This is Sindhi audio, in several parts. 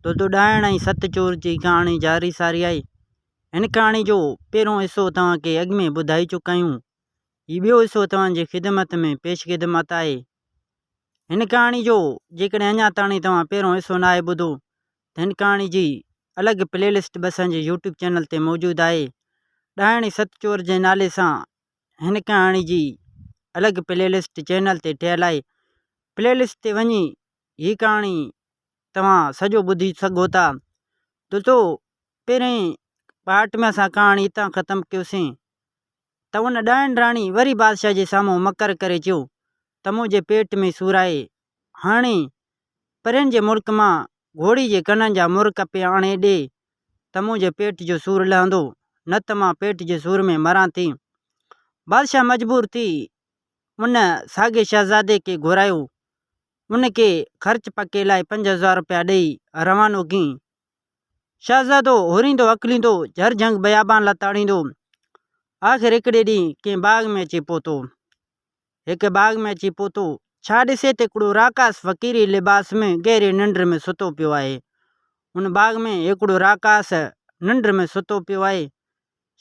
دودو ڏائڻ ۽ ست چور جي ڪهاڻي جاري ساري آهي. هن ڪهاڻي جو پهريون حصو توهان کي اڳ ۾ ٻڌائي چڪا آهيون. هي ٻيو حصو توهان جي خدمت ۾ پيش خدمت آهي. هن ڪهاڻي جو جيڪڏهن اڃا تاڻي توهان پهريون حصو ناهي ٻڌو ته هن ڪهاڻي جي الڳ پلي لسٽ به اسان جي يوٽيوب چينل تي موجود آهي. ڏائڻ ۽ ست چور جي نالي سان هن ڪهاڻي جي الڳ پلي لسٽ چينل تي ٺهيل آهي. پلي لسٽ تي وڃي هي ڪهاڻي توهان سڄو ٻڌي سگهو ٿا. دوستو پهرئين پارٽ ۾ اسان ڪهاڻي هتان ختم ڪيوسين ته ان ڏائڻ راڻي وري بادشاهه جي سامهون مڪر ڪري چيو ته منهنجي پيٽ ۾ سور آهي هاڻي پرين جي ملڪ مان گهوڙي جي ڪنن جا مر ڪپي آڻي ڏي ته منهنجي پيٽ جو سور لهندو نه ته مان پيٽ جي سور ۾ مران ٿي. بادشاهه مجبور ٿي ان ساڳئي شهزادي کي گهرايو ان کي خرچ پکي لاء 5000 رپيا ڏيئي روانو ڪيائين. شهزادو هوريندو هڪليندو جهر جهنگ بيابان لتاڙيندو آخر هڪڙي ڏينهن ڪنهن باغ ۾ اچي پهتو. هڪ باغ ۾ اچي پهتو. ڇا ڏسي ته هڪڙو راڪاس فقيري لباس ۾ گهري ننڊ ۾ ستو پيو آهي. ان باغ ۾ هڪڙو راڪاس ننڊ ۾ ستو پيو آهي.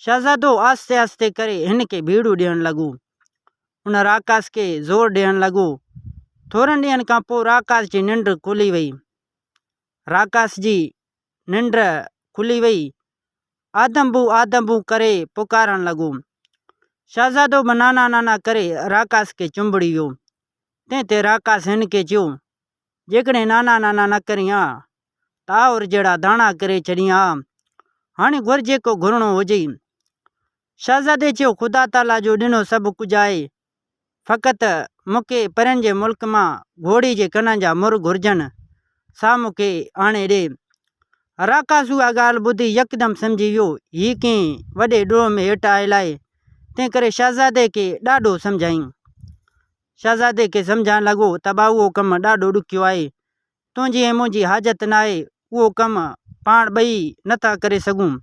شهزادو آهستي آهستي ڪري هن کي ڀيڙو ڏيڻ لڳو. ان راڪاس کي زور ڏيڻ لڳو. ٿورن ڏينهن کان پوء راڪاس جي ننڊ کلي وئي. راڪاس جي ننڊ کلي وئي. آدم بو آدم بو ڪري پڪارڻ لڳو. شهزادو به نانا نانا ڪري راڪاس کي چنبڙي ويو. تنهن تي راڪاس هن کي چيو، جيڪڏهن نانا نانا نه ڪرين ها ته آهور جهڙا داڻا ڪري ڇڏين ها. هاڻي گهر جيڪو گهرڻو هجئي. شهزادي چيو، خدا تعاليٰ جو ڏنو سڀ ڪجهه آهي. فقط مون کي پرين جي ملڪ مان گهوڙي جي ڪنن جا مر گهرجن، سا مون کي آڻي ڏي. راڪاس اها ڳالهه ٻڌي يڪدم سمجهي ويو، هي ڪنهن وڏي ڏوهه ۾ هيٺ آيل آهي، تنهنڪري شهزادي کي ڏاڍو سمجهايائين. شهزادي کي سمجهائڻ لڳو ته ڀاء اهو ڪم ڏاڍو ڏکيو آهي، تنهنجي ۽ منهنجي حاجت ناهي، اهو ڪم پاڻ ٻئي نه ٿا ڪري سگهون.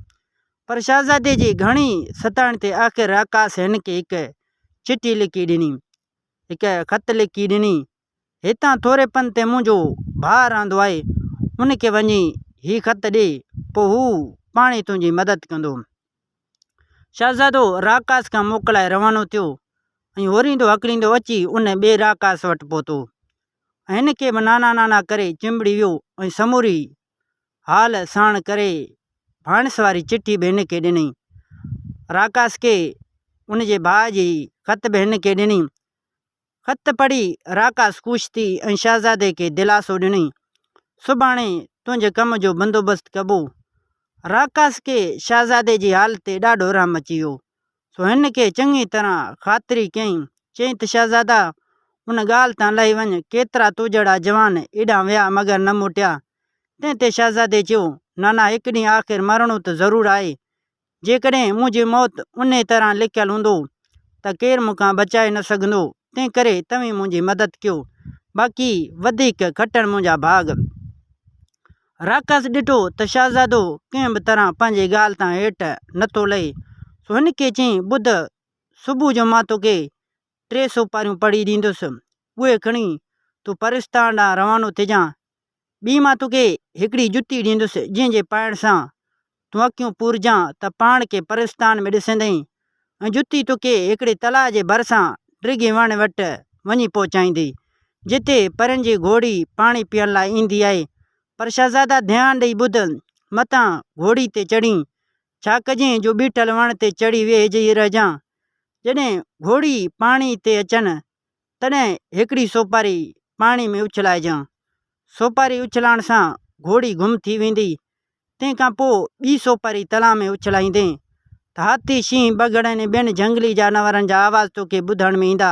پر شهزادي جي گهڻي ستائڻ تي آخر راڪاس هن کي هڪ چٺي لکي ڏني، هڪ خط لکي ڏني، هتان ٿوري پنڌ تي منهنجو ڀاء رهندو آهي، ان کي وڃي هي خط ڏي، پوء هو پاڻهي تنهنجي مدد ڪندو. شهزادو راڪاس کان موڪلائي روانو ٿيو ۽ هوريندو هڪليندو اچي ان ٻئي راڪاس وٽ پهتو ۽ هن کي به نانا نانا ڪري چنبڙي ويو ۽ سموري حال ساڻ ڪري ڀاڻس واري چٺي به هن کي ڏني. راڪاس کي ان جي ڀاء جي خط به هن کي ڏني. خط پڙهي راڪاس خوش ٿي ۽ شهزادي کي دلاسو ڏني، سڀاڻي تنهنجي ڪم جو بندوبست ڪبو. راڪاس کي شهزادي جي حال تي ڏاڍو رحم اچي ويو، سو هن کي چڱي طرح خاطري ڪيائين. چيائين ته شهزادا، ان ڳالهه تان لهي وڃ، ڪيترا تو جهڙا جوان ايڏانهن ويا مگر نه موٽيا. تنهن تي شهزادي چيو، نانا هڪ ڏينهن آخر مرڻو ته ضرور آهي، جيڪڏهن منهنجي موت انهيء طرح لکيل هوندو ته ڪير مون کان بچائي نه سگهندو، تنهنڪري توهين منهنجي مدد ڪيو، باقي وڌيڪ کٽڻ منهنجا ڀاڳ. راڪاس ڏٺو ته شهزادو ڪنهن به طرح پنهنجي ڳالهه تان هيٺ نه ٿو لهي، سو هن کي چيائين، ٻڌ، صبح جو مان توکي ٽي سوپاريون پڙهي ڏيندس، اهي کڻي تون پرستان ڏانهن روانو ٿجان، ٻي مان توکي هڪڙي جتي ڏيندس، جنهن جي پائڻ سان تون اکيون پورجان ته پاڻ کي پرستان ۾ ڏسندين ۽ جتي توکي هڪڙي تلاء جي ڀرسان ڊگهي وڻ وٽ وڃي پهچائيندي، جتي پرين جي گهوڙي پاڻي پيئڻ لاء ايندي آهي. پر شهزادا ڌيان ڏئي ٻڌ، متان گهوڙي تي چڙهين، ڇا ڪجين جو بيٺل وڻ تي چڙهي ويهجي رهجان. جڏهن گهوڙي پاڻي تي اچن، تڏهن هڪڙي سوپاري پاڻي ۾ اڇلائجان. سوپاري اڇلائڻ سان گهوڙي گم ٿي ويندي. تنهن کان پوء ٻي سوپاري تلاء ۾ اڇلائيندين ته هاٿي، شينهن، بگهڙن ۽ ٻين جهنگلي جانورن جا آواز توکي ٻڌڻ ۾ ايندا.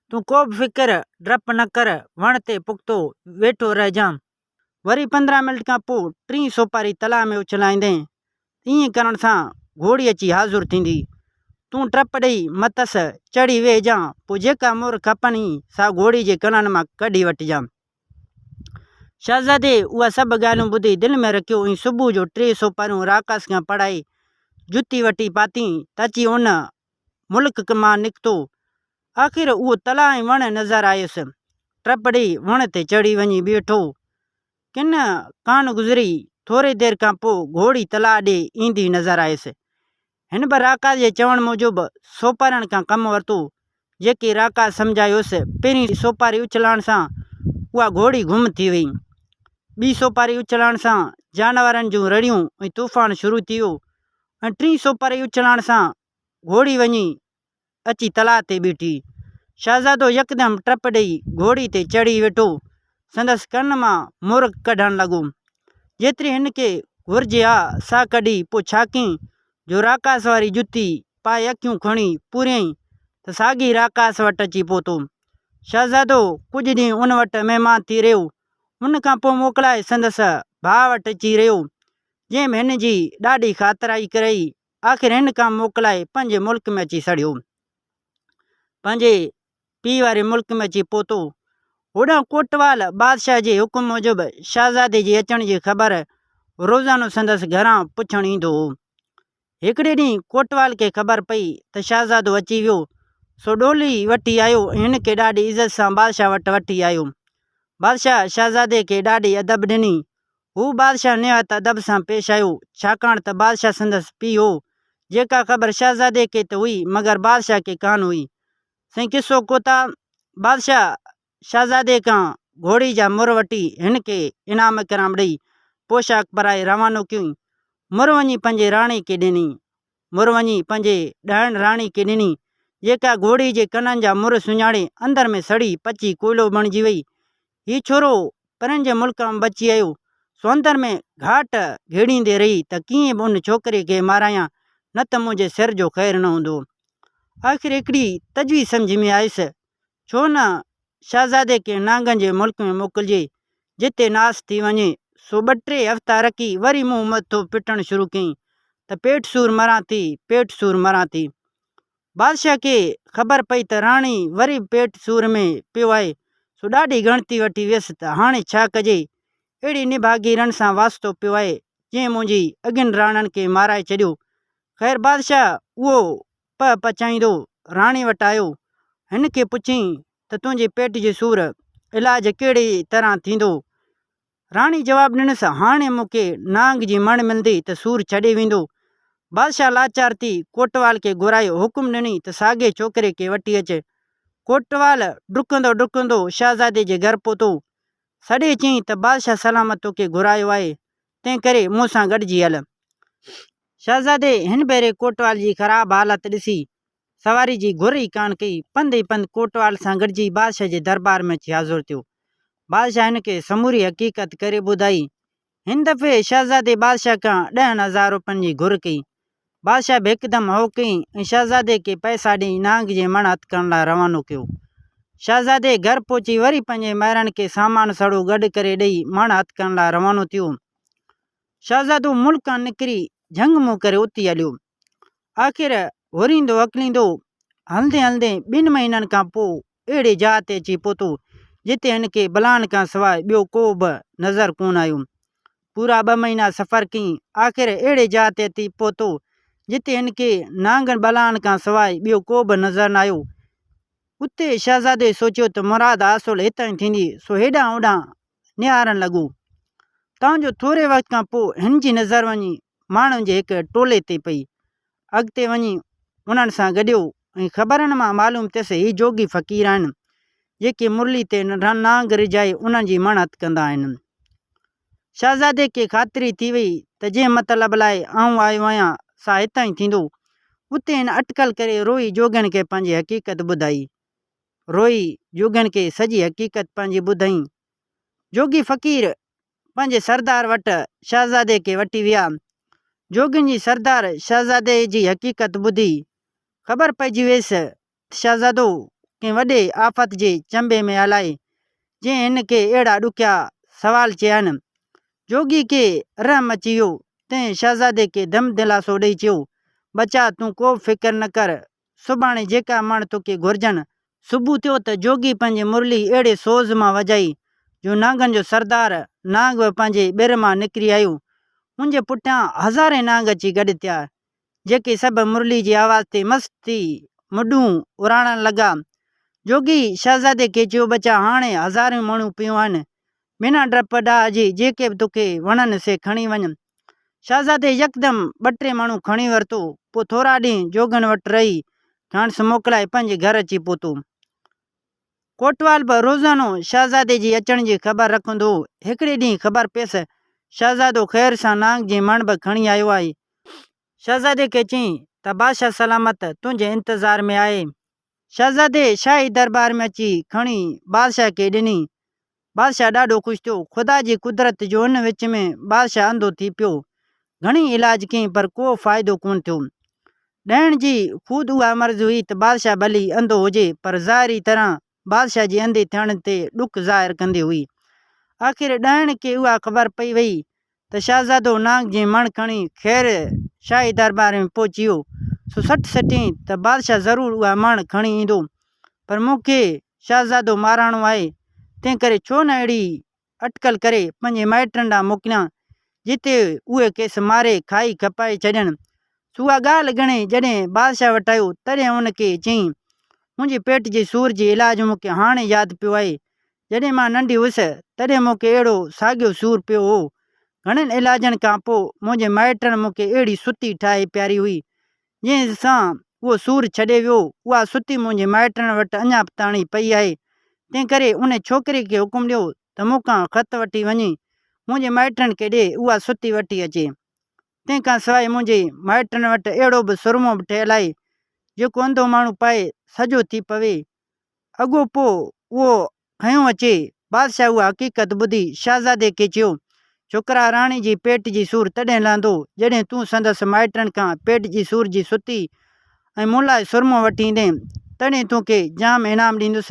تون ڪو به فڪر، ڊپ نه ڪر، وڻ تي پختو ويٺو رهجان. وري 15 منٽ کان پوء ٽين سوپاري تلاء ۾ اڇلائيندين. ائين ڪرڻ سان گهوڙي اچي حاضر ٿيندي. تون ٽپ ڏئي مٿس چڙهي ويهجان، پوء جيڪا مهر کپنئي سا گهوڙي جي ڪنن مان ڪڍي وٺجان. شهزادي اها سڀ ڳالهيون ٻڌي دل ۾ رکيو ۽ صبح جو ٽي سوپاريون راڪاس کان پڙهائي جتي وٺي پاتين ته اچي ان ملڪ مان نڪتو. آخر اهو تلاء ۽ وڻ نظر آيس. ٽپ ڏئي وڻ تي چڙهي وڃي بيٺو. ڪن ڪانه گذري، ٿوري دير کان پوء گهوڙي تلاء ڏي ايندي نظر آيس. هن به راڪاس جي چوڻ موجب سوپارين کان ڪم ورتو، جيڪي راڪاس سمجهايس. پهرين سوپاري اڇلائڻ سان اها گهوڙي گم ٿي وئي. ٻي سوپاري اڇلائڻ سان جانورن جون رڙيون ۽ طوفان شروع ٿي ويو ۽ ٽين سوپاري اڇلائڻ سان گهوڙي وڃي اچي تلاء تي بيٺي. شهزادو يڪدم ٽپ ڏيئي گهوڙي تي چڙهي ويٺو. سندس ڪن مان مرڪ ڪڍڻ لڳو. جيتري هن کي گهرجي ها، سا ڪڍي پوء ڇا ڪيائين جو راڪاس واري جتي پائي اکيون کڻي پوريائين ته ساڳي راڪاس وٽ اچي پهتو. شهزادو ڪجهه ڏينهن ان وٽ مهمان ٿي رهيو. ان کان پوء موڪلائي سندس ڀاء وٽ اچي رهيو، جنهن به هن جي ڏاڍي خاطرائي ڪرائي. آخر هن کان موڪلائي پنهنجي ملڪ ۾ اچي سڙيو. پنهنجي پيء واري ملڪ ۾ اچي پهتو. هوڏانهن ڪوٽوال بادشاهه جي حڪم موجب شهزادي جي اچڻ جي خبر روزانو سندس گهران پڇڻ ايندو هو. هڪڙي ڏينهن ڪوٽوال کي خبر پئي ته شهزادو اچي ويو، سو ڏولي وٺي آيو ۽ هن کي ڏاڍي عزت سان بادشاهه وٽ وٺي آيو. بادشاهه شهزادي کي ڏاڍي ادب ڏني. هو بادشاهه نهايت ادب سان پيش آيو، ڇاڪاڻ ته بادشاهه سندس پيء هو، جيڪا خبر شهزادي کي ته هئي، مگر بادشاهه کي ڪانه هئي. سائين قصو ڪوتاهه، بادشاهه شهزادي کان گهوڙي جا مر وٺي هن کي انعام اڪرام ڏئي پوشاڪ پرائي روانو ڪيائين. مر وڃي پنهنجي راڻي کي ڏني. مر وڃي پنهنجي ڏائڻ راڻي کي ڏني، جيڪا گهوڙي جي ڪنن جا مر سڃاڻي اندر ۾ سڙي پچي ڪوئلو بڻجي وئي. هي ڇورو پرين جي ملڪ مان بچي آيو، سو اندر ۾ گهاٽ گهيڙيندي رهي ته ڪيئن به ان ڇوڪري کي مارايان، نه ته منهنجي سر جو خير نه هوندو. آخر هڪڙي تجويز سمجهه ۾ آيس، ڇو نه شهزادي کي نانگن جي ملڪ ۾ موڪلجي، جتي ناس ٿي وڃي. سو ٻه ٽي هفتا رکي وري منهن مٿو پٽڻ شروع ڪيائين ته پيٽ سور مران ٿي، پيٽ سور مران ٿي. بادشاهه کي خبر پئي ته راڻي وري به پيٽ سور ۾ پيو آهي، سو ڏاڍي ڳڻتي وٺي ويس ته هاڻي ڇا ڪجي؟ اهڙي نڀاڳي رن سان واسطو پيو آهي، جنهن منهنجي اڳين راڻن کي مارائي ڇڏيو. خير بادشاهه اهو پهه پچائيندو راڻي وٽ آيو. هن کي پڇيائين ته تنهنجي پيٽ جي سور علاج ڪهڙي طرح ٿيندو؟ راڻي جواب ڏنس، هاڻي مون کي نانگ جي مڻ ملندي ته سور ڇڏي ويندو. بادشاهه لاچار ٿي ڪوٽوال کي گهرائي حڪم ڏني ته ساڳئي ڇوڪري کي وٺي اچ. ڪوٽوال ڊڪندو ڊڪندو شهزادي جي گهر پهتو. سڏي چيائين ته بادشاهه سلامت توکي گهرايو آهي، تنهنڪري مون سان گڏجي هل. شهزادي هن ڀيري ڪوٽوال جي خراب حالت ڏسي سواري جي گهر ئي ڪانه ڪئي، پنڌ ئي پنڌ ڪوٽوال سان گڏجي بادشاهه جي دربار ۾ اچي حاضر ٿيو. بادشاهه هن کي سموري حقيقت ڪري ٻڌائي. هن دفعي شهزادي بادشاهه کان 10,000 روپين جي گهر ڪئي. بادشاهه به هڪدم هائو ڪئي ۽ شهزادي کي پئسا ڏيئي نانگ جي مڻ هٿ ڪرڻ لاء روانو ڪيو. شهزادي گهر پهچي وري پنهنجي مائرن کي سامان سڙو گڏ ڪري ڏيئي مڻ هٿ ڪرڻ لاء روانو ٿيو. شهزادو ملڪ کان نڪري جهنگ منهن ڪري اتي هليو. آخر هوريندو هڪليندو هلندي هلندي ٻن مهينن کان پوء اهڙي جاء تي اچي پهتو، جتي هن کي بلان کان سواء ٻيو ڪو به نظر ڪونه آيو. پورا ٻه مهينا سفر ڪيائين، آخر اهڙي جاء تي اچي پهتو، جتي هن کي نانگن بلان کان سواء ٻيو ڪو به نظر نه آيو. اتي شهزادي سوچيو ته مراد حاصل هتان ئي ٿيندي، سو هيڏانهن هوڏانهن نهارڻ لڳو. تان جو ٿوري وقت کان پوء هن جي نظر وڃي ماڻهن جي هڪ ٽولي تي پئي. اڳتي وڃي انهن سان گڏيو ۽ خبرن مان معلوم ٿيس هي جوڳي فقير آهن، جيڪي مرلي تي نانگ رجهائي انهن جي مڻ هٿ ڪندا آهن. شهزادي کي خاطري ٿي وئي ته جنهن مطلب لاء آئون آيو آهيان سا هتان ئي ٿيندو. اتي هن اٽڪل ڪري روئي جوڳين کي پنهنجي حقيقت ٻڌائي. روئي جوڳين کي سڄي حقيقت پنهنجي ٻڌائين. جوڳي فقير پنهنجي سردار وٽ شهزادي کي وٺي ويا. جوڳين جي سردار شهزادي جي حقيقت ٻڌي خبر پئجي ويس ته شهزادو ڪنهن وڏي آفت جي چنبي ۾ آيل آهي، جنهن هن کي اهڙا ڏکيا سوال چيا آهن. جوڳي کي رحم اچي ويو، تنهن شهزادي کي دم دلاسو ڏئي چيو، ٻچا تون ڪو به فڪر نه ڪر، سڀاڻي جيڪا مڻ توکي گهرجن، صبح ٿيو ته جوڳي پنهنجي مرلي اهڙي سوز مان وڄائي جو نانگن جو سردار نانگ به پنهنجي ٻر مان نڪري آيو. ان جي پٺيان هزارين نانگ اچي گڏ ٿيا، جيڪي سڀ مرلي جي آواز تي مست ٿي مڏون اراڙڻ لڳا. جوڳي شهزادي کي چيو، ٻچا هاڻي هزارين مڻيون پيون آهن. بنا ڊپ ڊاء جي جيڪي به توکي وڻن سي کڻي وڃ. شهزادي يڪدم ٻه ٽي مڻون کڻي ورتو. پوء ٿورا ڏينهن جوڳين وٽ رهي کانئس موڪلائي پنهنجي گهر اچي پهتو. ڪوٽوال به روزانو شهزادي جي اچڻ جي خبر رکندو هو. هڪڙي ڏينهن خبر پيس، شهزادو خير سان نانگ جي مڻ به کڻي آيو آهي. شهزادي کي چيائين ته بادشاهه سلامت تنهنجي انتظار ۾ آهي. شهزادي شاهي درٻار ۾ اچي کڻي بادشاهه کي ڏني. بادشاهه ڏاڍو خوش ٿيو. خدا جي قدرت جو ان وچ ۾ بادشاهه انڌو ٿي پيو. گهڻي علاج ڪيائين پر ڪو فائدو ڪونه ٿيو. ڏهڻ جي خود اها مرض هئي ته بادشاهه ڀلي انڌو هجي پر ظاهري طرح بادشاهه جي انڌي ٿيڻ تي ڏک ظاهر ڪندي هئي. آخر ڏهڻ کي اها خبر پئي وئي ته شهزادو نانگ جي مڻ کڻي خير شاهي درٻار ۾ پهچي ويو، سو سٽ سٽين ته بادشاهه ضرور اها مڻ کڻي ايندو، پر مون کي شهزادو مارائڻو آهي، تنهنڪري ڇو نه اهڙي اٽڪل ڪري پنهنجي مائٽن ڏانهن موڪليان، جتي اهي کيس ماري کائي کپائي ڇڏين. سو اها ڳالهه ڳڻي جڏهن بادشاهه وٽ آيو، تڏهن ان کي چيائين، منهنجي پيٽ جي سور جي علاج مون کي هاڻي ياد پيو آهي، جڏهن مان ننڍي هيس، تڏهن مون کي اهڙو ساڳيو سور پيو هو. گهڻن علاجن کان پوء منهنجي مائٽن مون کي اهڙي ستي ٺاهي پياري هئي، جنهن سان اهو سور ڇڏي ويو. اها ستي منهنجي مائٽن وٽ اڃا به تاڻي پئي آهي. تنهنڪري ان ڇوڪري کي حڪم ڏيو ته مون کان خط وٺي وڃي منهنجي مائٽن کي ڏي اها ستي وٺي اچي. تنهن کان سواء منهنجي مائٽن وٽ اهڙو به سرمو به ٺهيل آهي، جيڪو انڌو ماڻهو پائي سڄو ٿي پوي. اڳو پوء اهو کنيو اچي. بادشاهه اها حقيقت ٻڌي شهزادي کي چيو، ڇوڪرا راڻي جي پيٽ جي سور تڏهن لهندو، جڏهن تون سندس مائٽن کان پيٽ جي سور جي ستي ۽ مون لاء سرمو وٺي ايندين، تڏهن توکي جام انعام ڏيندس.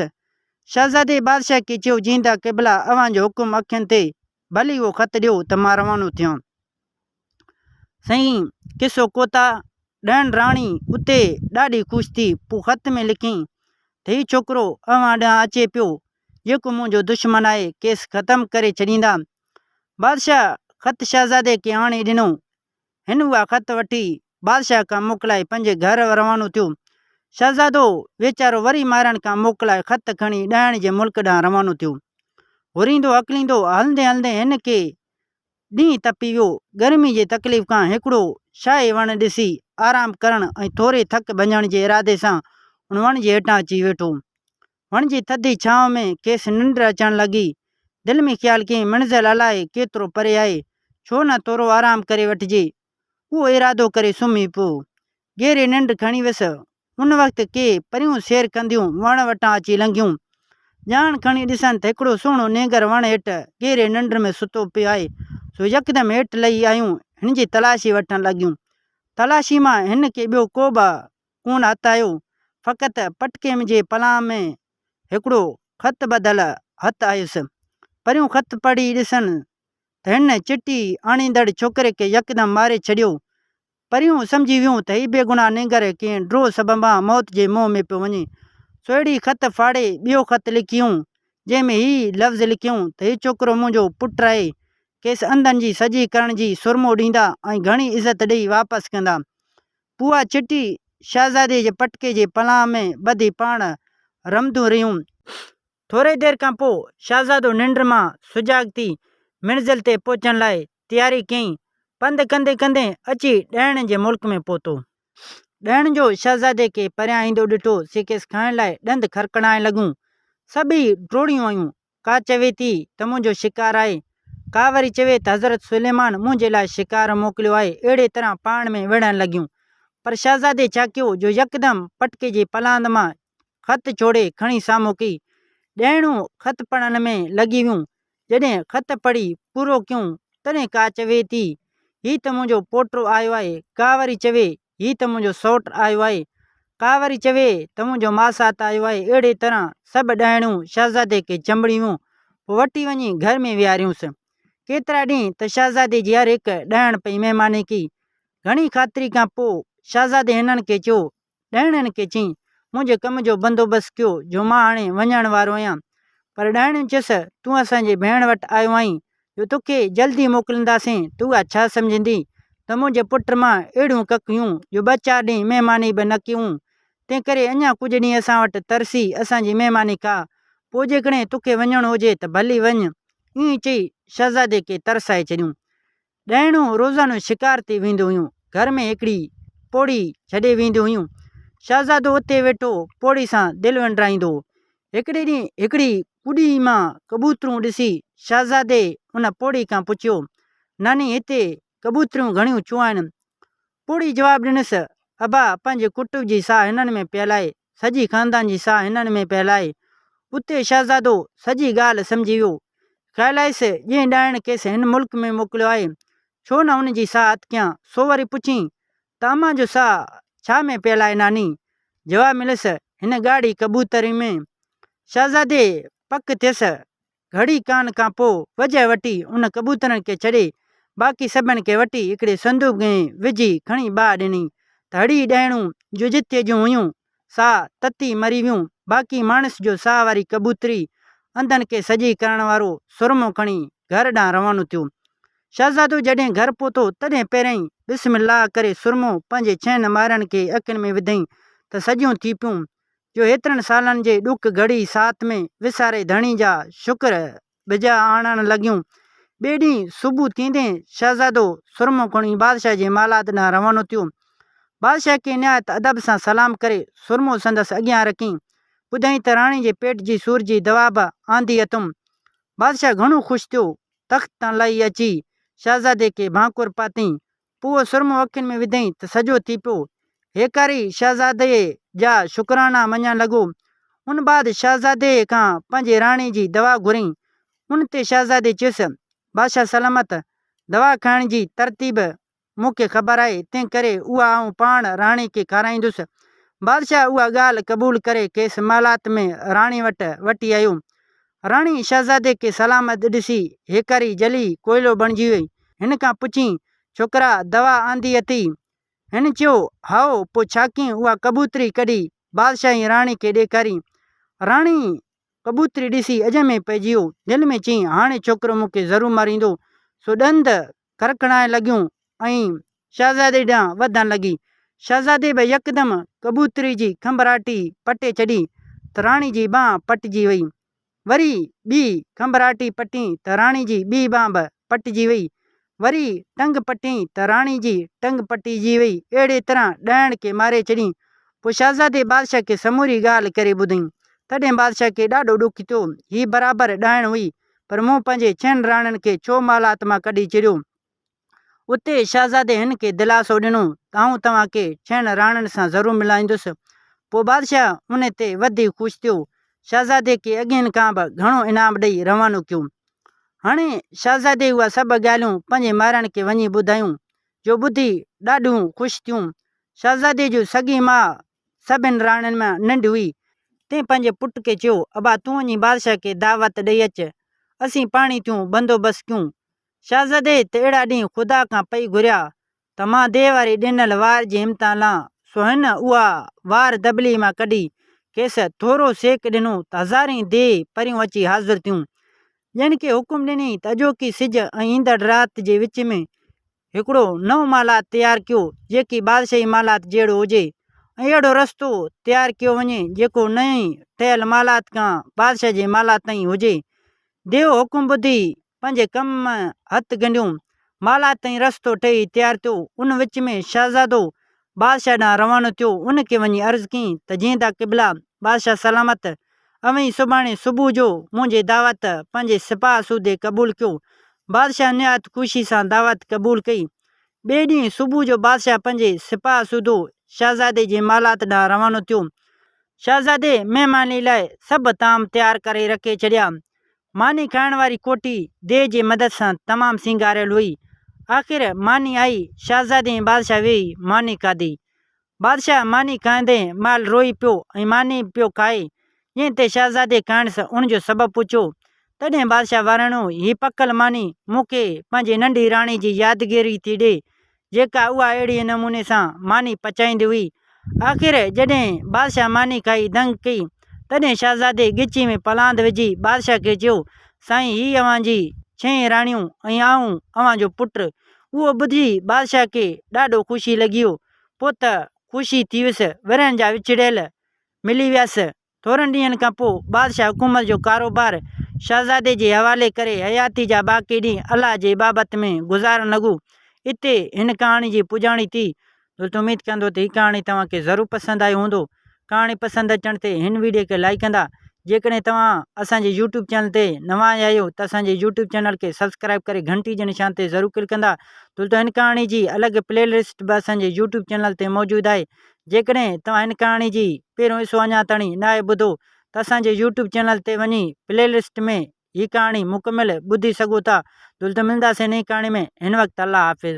شهزادي بادشاهه کي چيو، جيندا قبلا، اوهان جو حڪم اکين تي، ڀلي اهو خط ڏيو ته مان روانو ٿيان. سائين قصو ڪوتا ڏهن راڻي اتي ڏاڍي خوش ٿي پوء خط ۾ لکيائين ته هي ڇوڪرو اوهان ڏانهن اچي پيو جيڪو منهنجو دشمن آهي کيس ختم ڪري ڇڏيندا. بادشاهه خط شهزادي کي آڻي ڏنو. هن اها خط وٺي بادشاهه کان موڪلائي پنهنجي گهر روانو ٿيو. شهزادو ويچارو وري مائرن کان موڪلائي خط کڻي ڏائڻ جي ملڪ ڏانهن روانو ٿيو. هوريندو هڪليندو هلندي هلندي هن کي ڏينهن تپي ويو. گرمي جي تڪليف کان هڪڙو شاهي وڻ ڏسي آرام ڪرڻ ۽ ٿوري ٿڪ ڀڃڻ جي ارادي سان ان وڻ جي هيٺان اچي ويٺو. وڻ جي ٿڌي ڇانو ۾ کيس ننڊ اچڻ لڳي. دل ۾ خيال ڪيائين منزل الائي ڪيترو پري آهي، ڇو نه ٿورو آرام ڪري وٺجي. اهو ارادو ڪري سمهي پيو. گهري ننڊ کڻي ويس. ان وقت ڪي پريون سير ڪنديون وڻ وٽان اچي لنگهيون. ڄاڻ کڻي ڏسن ته هڪڙو سهڻو نينگر وڻ هيٺ گهري ننڊ ۾ ستو پيو آهي، سو يڪدم هيٺ لهي آيون، هن جي تلاشي وٺڻ لڳيون. تلاشي مان هن کي ٻيو ڪو به ڪونه هٿ آيو، فقط پٽڪي جي پلان ۾ هڪڙو خط ٻڌل هٿ آيس. پريون خط پڙهي ڏسن ته هن چٽي آڻيندڙ ڇوڪري کي يڪدم ماري ڇڏيو. پريون سمجهي ويون ته هي بيگناهه نينگر ڪنهن ڊوهه سببان موت جي منهن ۾ پيو وڃي. سو اهڙي خط ڦاڙي ٻيو خط لکيائون، جنهن ۾ هي لفظ لکيائون ته هي ڇوڪرو منهنجو پٽ آهي، کيس انڌن جي سڄي ڪرڻ جي سرمو ڏيندا ۽ گهڻي عزت ڏئي واپس ڪندا. پوء اها چٽي شهزادي جي پٽڪي جي پلانهه ۾ ٻڌي پاڻ رمنديون رهيون. ٿوري دير کان پوء شهزادو ننڊ مان سجاڳ ٿي منزل تي پهچڻ لاء تياري ڪيائين. پنڌ ڪندي ڪندي اچي ڏهڻ جي ملڪ ۾ پهتو. ڏهڻ جو شهزادي کي پريان ايندو ڏٺو، سي کيس کائڻ لاء ڏند کرکڙائڻ لڳيون. سڀئي ڊوڙيون آيون. ڪا چوي ٿي ته منهنجو شڪار آهي. ڪا وري چوي ته حضرت سليمان منهنجي لاء شڪار موڪليو آهي. اهڙي طرح پاڻ ۾ وڙهڻ لڳيون. پر شهزادي ڇا ڪيو جو يڪدم پٽڪي جي پلاند مان خط ڇوڙي کڻي سامهون ڪئي. ڏائڻون خط پڙهڻ ۾ لڳي ويون. جڏهن خط پڙهي پورو ڪيون، تڏهن ڪا چوي ٿي، هي ته منهنجو پوٽو آيو آهي. ڪا وري چوي، هي ته منهنجو سئوٽ آيو آهي. ڪا وري چوي ته منهنجو ماسات آيو آهي. اهڙي طرح سڀ ڏائڻيون شهزادي کي چنبڙي ويون. پوء وٺي وڃي گهر ۾ ويهاريونس. ڪيترا ڏينهن ته شهزادي جي هر هڪ ڏائڻ پئي مهماني ڪئي. گهڻي خاطري کان پوء شهزادي هنن کي چيو، ڏائڻين کي چيائين، منهنجي ڪم جو بندوبست ڪيو جو مان هاڻي وڃڻ وارو آهيان. پر ڏائڻين چيس، تون اسان جي ڀيڻ وٽ آيو آهين جو توکي جلدي موڪلينداسين ته اها ڇا سمجهندي ته منهنجي پٽ مان اهڙيون ڪکيون جو ٻه چار ڏينهن مهماني به نه ڪيون، تنهنڪري اڃا ڪجهه ڏينهن اسان وٽ ترسي اسان جي مهماني کاء، پوء جيڪڏهن توکي وڃڻو هجي ته ڀلي وڃ. ائين چئي شهزادي کي ترسائي ڇڏيون. ڏائڻون روزانو شڪار تي وينديون هيون. گهر ۾ هڪڙي پوڙهي ڇڏي وينديون هيون. شهزادو اتي ويٺو پوڙهي سان دل ونڊرائيندو هو. هڪڙي ڏينهن هڪڙي ڪوڏي مان ڪبوترون ڏسي شهزادي ان پوڙهي کان پڇيو، ناني هتي ڪبوتريون گهڻيون ڇو آهن؟ پوڙهي جواب ڏنس، ابا پنهنجي ڪٽنب جي ساهه هنن ۾ پيل آهي، سڄي خاندان جي ساهه هنن ۾ پيل آهي. اتي شهزادو سڄي ڳالهه سمجهي ويو. خيال آيس، جنهن ڏائڻ کيس هن ملڪ ۾ موڪليو آهي، ڇو نه ان جي ساهه هٿ ڪيان. سو وري پڇين ته امان جو ساهه ڇا ۾ پيل آهي ناني؟ جواب مليس، هن ڳاڙهي ڪبوتري ۾. شهزادي پڪ ٿيس، گهڙي ڪان کان پوء وجهه وٺي ان ڪبوترن کي ڇڏي باقي سڀن کي وٺي هڪڙي صندوق ۾ وجهي کڻي باهه ڏني ته هڙئي ڏائڻون جو جتي جون هيون سا تتي مري ويون باقي ماڻس جو ساهه واري ڪبوتري انڌن کي سڄي ڪرڻ وارو سرمو کڻي گهر ڏانهن روانو ٿيو. شهزادو جڏهن گهر پهتو تڏهن پهريائين بسم الله ڪري سرمو پنهنجي ڇهن مائرن کي اکين ۾ وڌئين ته سڄيون ٿي پيون جو هيترن سالن جي ڏک گهڙي ساعت ۾ وساري ڌڻي جا شڪر بجا آڻڻ لڳيون. ٻئي ڏينهن صبح ٿيندي شهزادو سرمو کڻي بادشاهه جي محلات ڏانهن روانو ٿيو. بادشاهه کي نهايت ادب سان سلام ڪري سرمو سندس اڳيان رکين. ٻڌائين ته راڻي جي پيٽ جي سور جي دوا به آندي اٿم. بادشاهه گهڻو خوش ٿيو. تخت تان لهي اچي شهزادي کي ڀانڪر پاتئين. پوء سرمو اکين ۾ وڌئين ته سڄو ٿي پيو. هيڪاري شهزادي جا شڪرانا مڃڻ لڳو. ان بعد شهزادي کان پنهنجي راڻي جي دوا گهرئين. ان تي شهزادي چيس، بادشاهه سلامت، دوا کائڻ جي ترتيب مون کي خبر آهي، تنهن ڪري اها آئون پاڻ راڻي کي کارائيندس. بادشاهه اها ڳالهه قبول ڪري کيس محلات ۾ راڻي وٽ وٺي آيو. راڻي شهزادي کي سلامت ڏسي هيڪاري جلي ڪوئلو بڻجي وئي. هن کان پڇين، ڇوڪرا دوا آندي اٿئي؟ هن چيو، هائو، پوء ڇا ڪيئين اها ڪبوتري ڪڍي بادشاهه ۽ راڻي کي ڏيکارين. راڻي ڪبوتري ڏسي عجب ۾ پئجي ويو. دل ۾ چيائين، هاڻي ڇوڪرو مون کي ضرور ماريندو. سو ڏند کرکڻائڻ لڳيون ۽ شهزادي ڏانهن وڌڻ لڳي. شهزادي به يڪدم ڪبوتري جي کنڀراٽي پٽي ڇڏي ته راڻي جي ٻانهن پٽجي وئي. وري ٻي کنڀراٽي پٽين ته راڻي جي ٻي ٻانهن به پٽجي وئي. وري ٽنگ پٽين ته راڻي جي ٽنگ پٽجي وئي. اهڙي طرح ڏائڻ کي ماري ڇڏين. پوء شهزادي بادشاهه کي سموري ڳالهه ڪري ٻڌائين. تڏهن بادشاهه کي ڏاڍو ڏک ٿيو. هي برابر ڏائڻ هئي، پر مون پنهنجي ڇهن راڻين کي ڇو محلات مان ڪڍي ڇڏيو؟ اتي شهزادي هن کي دلاسو ڏنو ته آئون توهان کي ڇهن راڻين سان ضرور ملائيندس. پوء بادشاهه ان تي وڌيڪ خوش ٿيو. شهزادي کي اڳين کان به گهڻو انعام ڏئي روانو ڪيو. هاڻي شهزادي اها سڀ ڳالهيون پنهنجي مائرن کي وڃي ٻڌايون، جو ٻڌي ڏاڍيون خوش ٿيون. شهزادي جي سڳي ماء سڀن راڻين مان ننڍي هئي، تنهن پنهنجي پٽ کي چيو، ابا تون وڃي بادشاهه کي دعوت ڏئي اچ، اسين پاڻهي ٿيون بندوبست ڪيون. شهزادي ته اهڙا ڏينهن خدا کان پئي گهريا ته مان ديهه واري ڏنل وار جي همتان لهان، سو هن اها وار دٻلي مان ڪڍي کيس ٿورو سيڪ ڏنو ته هزارين ديهه پريون اچي حاضر ٿيون. ڄڻ کي حڪم ڏنائين ته اڄوڪي سج ۽ ايندڙ رات جي وچ ۾ هڪڙو نئون محلات تيار ڪيو، جيڪي بادشاهي محلات جهڙو هجي ۽ اهڙو رستو تيار ڪيو وڃي، جيڪو نئين ٺهيل محلات کان بادشاهه جي محلات تائين هجي. ديو حڪم ٻڌي پنهنجي ڪم ۾ هٿ ڳنڍيون. محلات تائين رستو ٺهي تيار ٿيو. ان وچ ۾ شهزادو بادشاهه ڏانهن روانو ٿيو. ان کي وڃي عرض ڪيائين ته جيئندا قبلا، بادشاهه سلامت، اوهين سڀاڻي صبح جو منهنجي دعوت پنهنجي سپاهه سوڌي قبول ڪيو. بادشاهه نهايت خوشي سان دعوت قبول ڪئي. ٻئي ڏينهن صبح جو بادشاهه پنهنجي سپاهه سوڌو شهزادي جي محلات ڏانهن روانو ٿيو. شهزادي مهماني لاء سڀ طعام تيار ڪري رکي ڇڏيا. ماني کائڻ واري ڪوٺي ديهه جي مدد سان تمام سينگاريل هئي. آخر ماني آئي، شهزادي ۽ بادشاهه ويهي ماني کاڌي. بادشاهه ماني کائيندي مهل روئي پيو ۽ ماني به پيو کائي، جنهن تي شهزادي کانئس ان جو سبب پڇيو. تڏهن بادشاهه وراڻيو، هي پڪل ماني مون کي پنهنجي ننڍي راڻي جي يادگيري ٿي ڏئي، جيڪا اها اهڙي نموني سان ماني پچائيندي هئي. آخر جڏهن بادشاهه ماني کائي دنگ ڪئي، تڏهن شهزادي ڳچي ۾ پلاند وجهي بادشاهه کي چيو، سائين هي اوهان جي ڇهين راڻيون ۽ آئون اوهان جو پٽ. اهو ٻڌي بادشاهه کي ڏاڍو خوشي لڳيو. پوء ته خوشي ٿي ويس، ورهين جا وڇڙيل ملي ويس. ٿورن ڏينهن کان پوء بادشاهه حڪومت جو ڪاروبار شهزادي جي حوالي ڪري حياتي جا باقي ڏينهن الله جي عبادت ۾ گذارڻ لڳو. اتي هن ڪهاڻي جي پڄاڻي ٿي. دوستو اميد ڪندو ته هي ڪهاڻي توهان کي ضرور پسند آئي هوندو. ڪهاڻي پسند اچڻ تي هن ويڊيو کي لائيڪ ڪندا. جيڪڏهن توهان اسان جي يوٽيوب چينل تي نوان آيا آهيو ته اسان جي يوٽيوب چينل کي سبسڪرائيب ڪري گهنٽي جي نشان تي ضرور ڪلڪ ڪندا. دوستو هن ڪهاڻي جي الڳ پلي لسٽ به اسان جي يوٽيوب چينل تي موجود آهي. جيڪڏهن توهان هن ڪهاڻي جي پهريون حصو اڃا تائين ناهي ٻڌو ته اسان جي يوٽيوب چينل تي وڃي پلي لسٽ ۾ هي ڪهاڻي مڪمل ٻڌي سگهو ٿا. دوستو ملنداسين نئين ڪهاڻي ۾ هن وقت الله حافظ.